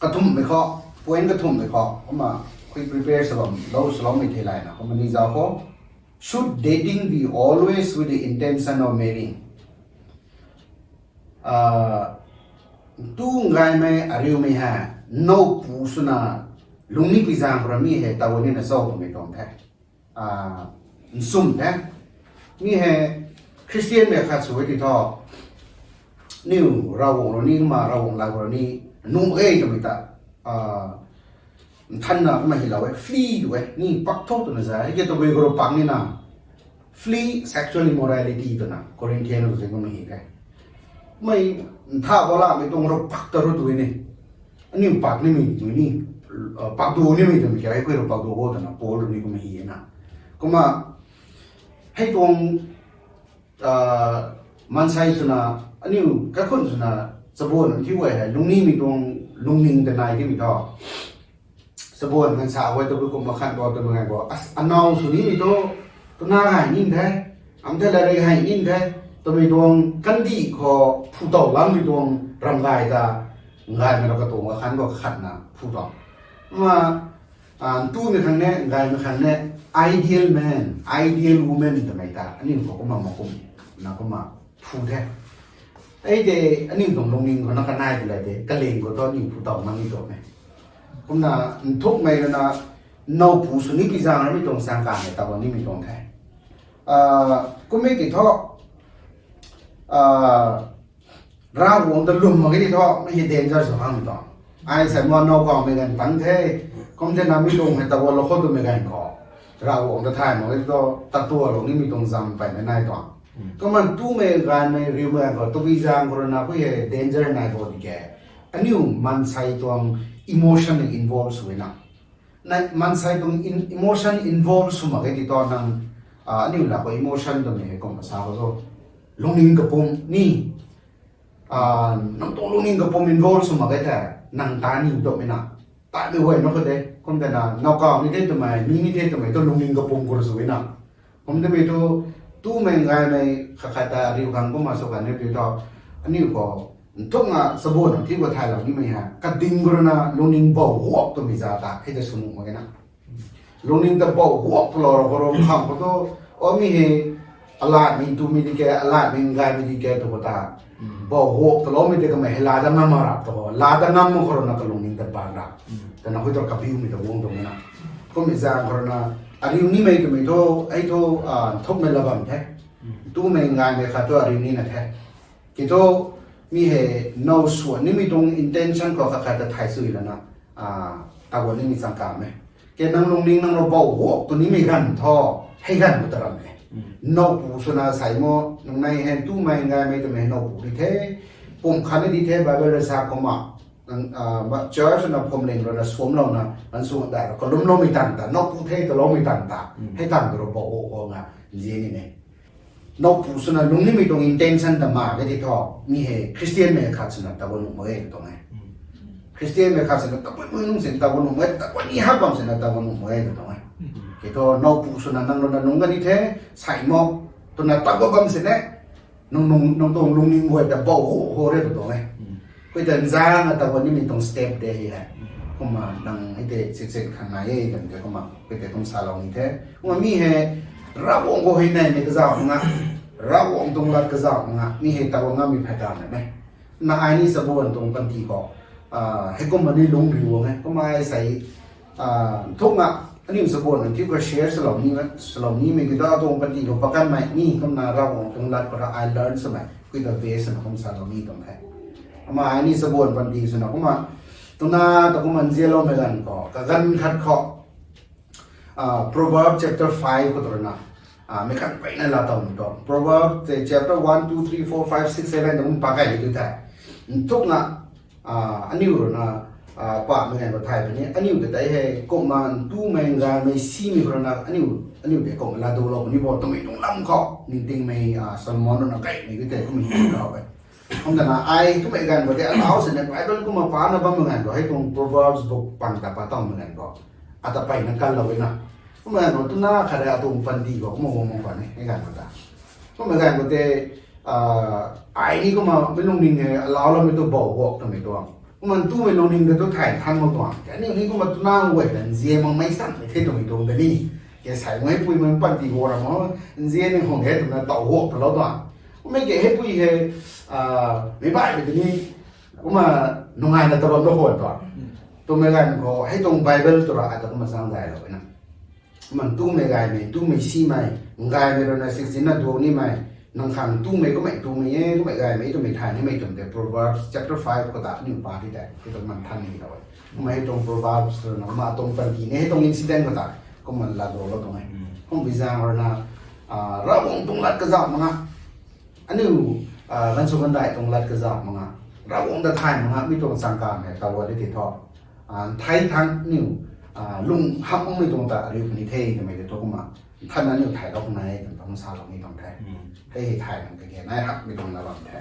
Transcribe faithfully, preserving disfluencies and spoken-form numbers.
kathumhmei khou, point kathumhmei khou kumna khui prepare sa bam lou swloumei thei layna kumna ni zauc khou, should dating be always with the intention of marrying? Ah, tu ngaymei ariumei hei nowpu swna lungning pui zaeng khou rui mi hei taw nina cho twmei tuang the. Ah, nsum the. Mi hei Christian mei khat sw e ti thu, aniu Ravguangc rui ni kumna Ravguangc lat khou rui ni nuh e twmei ta, ah, nthanna kumna hylou e, flee tu e, ni pak tho twna za e, ke tabui khou rui pak nina, flee sexual immorality twna Corinthian khou se kumna hi the. Mei ntha khou lamei tuang rui pak ta rui tu ni, aniu pak nimei tu ni, ah, pak du nimei twmei kha e, khui rui pak du o twna Paul rui ni kumna hi e na. Kumna hei tuang, ah, maansei swna, aniu kaikhunc swna, chabuan thiu e hei lungnimei tuang lungning ta nai timei thu, chabuan ganv sa e tabui kumna khan bo twmei ganv khou, as, anaw sw nimei thu, twna hei ning the, am the lari hei ning the, twmei tuang kandih khou phu tow lammei tuang ramgay ta, ngaymei rui katuang khan khou khatna phu tow. Kumna, ah, ntumei khang ne, ngaymei khang ne, ideal man, ideal woman twmei ta aniu khou kumna makum, na kumna phu the. Ei de, aniu tuang lungning khou na kanei ti lay de, kaling khou thu aniu phu tow mak ni tuang e. Kumna nthukmei rui na, nowpu sw ni pui zaeng rui mi tuang sang kanmei taw nimei tuang the. Ah, kummei ki thu, ah, Ravguangc ta lwm mak ge ti thu, mi hei danger sw khang tuang. Ai sa ma now kawmei ganv tang the, kum thena mi tuang hei taw lou khou twmei ganv khou, Ravguangc ta thay mak ge ti thu, tatualou nimei tuang zam peyna nai tuang. Kumna ntumei ngaymei riumei ganv khou, tabui zaeng khou rui na khui hei danger nai bo di ke, aniu maansei tuang emotion involve sw e na. Na maansei tuang in-, emotion involve sw mak ge ti thu nang, ah, aniu lat khou emotion twmei hei kumna sa khou tho, lungning kapum ni, ah, nang tuang lungning kapum involve sw mak ge the, nang ta ni twmei na, taimei guay na khou de, kum thena now kaw ni the twmei, mi ni the twmei thu lungning kapum khou sw e na. Kum twmei thu, ntumei ngaymei khat khat ta ariu khang kumna sw kan ni ti thu, aniu khou nthukna chabuan thiu khou thaylou nimei hei, kading khou rui na lungning bou guak twmei za ta hei ta sw nuh mak ge na. Lungning ta bou guak twlou rou khou rui khang khou thu, o mi hei, alatmei ntumei di ke, alatmei ngaymei di ke tw khou ta, bou guak twloumei tei kamei hei laa dat ngam mak rap tu khou, laa dat ngam mak khou rui na kalungning ta bang rap, twna khui thu kabiumei ta guang tuang na. Kummei zaeng khou rui na, ariu nimei twmei thu, ei thu, ah, nthukmei la bam the. Ntumei ngaymei khat thu ariu nina the. Ki thu, mi hei now swan nimei tuang intention khou khat khat ta thay sw lana, ah, taw nimei chang kam e. Ke nang lungning nang rui bou guak tw nimei ganv thu, hei ganv khou ta ram e. Nowpu swna sei mo, nungnei hei ntumei ngaymei twmei nowpu di the, pum khat ni di the, Bible rui sa kumna, nang, ah, ma church na phwamling rui na suamlouna, nang sw dai rui kalumloumei tan ta, nowpu the taloumei tan ta, hei tan ta rui bou guak khou nga, nzian ni ne. Nowpu swna lung nimei tuang intention ta mak ge ti thu, mi hei Christian mei khat swna taw nuh mak ge tuang e. Christian mei khat swna tabui bui nung sin taw nuh mak ge, taw ni hak bam swna taw nuh mak ge tuang e. Ki thu nowpu swna nang rui na nung kani the, sei mo, twna taw bam sini, nang nung, nang tuang lungning guay ta bou ho re tuang e. Khui ta nzang a taw nimei tuang step de hei hei. Kumna nang hei tei chikchet khang nai e twmei tei kumna khui tei kum salou ni the. Kumna mi hei Ravguangc khou hei naimei kazauh nga, Ravguangc tuang lat kazauh nga, mi hei taw ngammei phay ta na me. Na ai ni chabuan tuang panty khou, ah, heikumna ni lungriu guang e. Kumna ai sei, ah, nthukna aniu chabuan nang thiu khou share swlou ni, swlou nimei ki ta tuang panty khou pakanmei ni kumna Ravguangc tuang lat khou rui ai learn swmei, khui ta base swna kum salou ni tuang the. Kumna ai ni chabuan panty swna kumna, twna ta kumna nzianloumei ganv khou, kaganv khat khou, ah, Proverbs chapter five khou tu rui na, ah, mei khat peyna laa towmei tu. Proverbs, eh, chapter one, two, three, four, five, six, seven ta kum pakai ni tu the. Nthukna, ah, aniu rui na, ah, pamei ganv khou thay puni, aniu ta tei hei kumna ntumei ngaymei simei khou rui na, aniu, aniu tei kumna laa dulou puni bo twmei tuang lam khou ningtingmei, ah, Solomon rui na kaimei tei kum hi lou e. Kum twna ai kummei ganv khou tei alau sini Bible kumna pana bammei ganv khou, hei tuang Proverbs book pang ta pa towmei ganv khou, ata peyna kanlou e na. Kummei ganv khou twna khat rui atuang panty khou kumna guang mak khwan e, hei ganv khou ta. Kummei ganv khou tei, ah, ai ni kumna mei lungning hei alauloumei tu bou guak twmei tuang. Kumna ntumei lungning ta tu thay than mak tuang. Kaniw ni kumna twna guay ta nzian makmei samei the twmei tuang ta ni. Ke sai mei pui mei panty ho ra ma, nzian ni khang the twna taw ho talou tuang. Kummei ke hei pui hei, meic baihmei ta ni, kumna nungaina ta bam da ho tuang. Twmei ganv khou hei tuang Bible tu ra ai ta kumna chang zay lou na. Kumna ntumei gaymei, ntumei simei, gaymei rui na siksinna duang nimei, nang khang ntumei kummei ntumei e, kummei gaymei twmei thay nimei twmei tei Proverbs chapter five khou ta aniu pa ti tei, hei tuang manthan ni lou e. Kumna hei tuang Proverbs rui na, kumna atuang panty ni hei tuang incident khou ta, kumna lat duaklou tuang e. Kumbei zaeng rui na, Ravguangc tuang lat kazauh mak nga. Aniu, gansw gandai tuang lat kazauh mak nga. Ravguangc ta thay mak nga, mi tuang changkamv hei taw di ti thu. Thei thangc niw, lung hamh makmei tuang ta ariu puni the twmei tei thu kumna. Nthanna aniu thaylou khang nai e twna tuang salou ni tuang the. Hei hei thay nang kage nai hakmei tuang na bam the.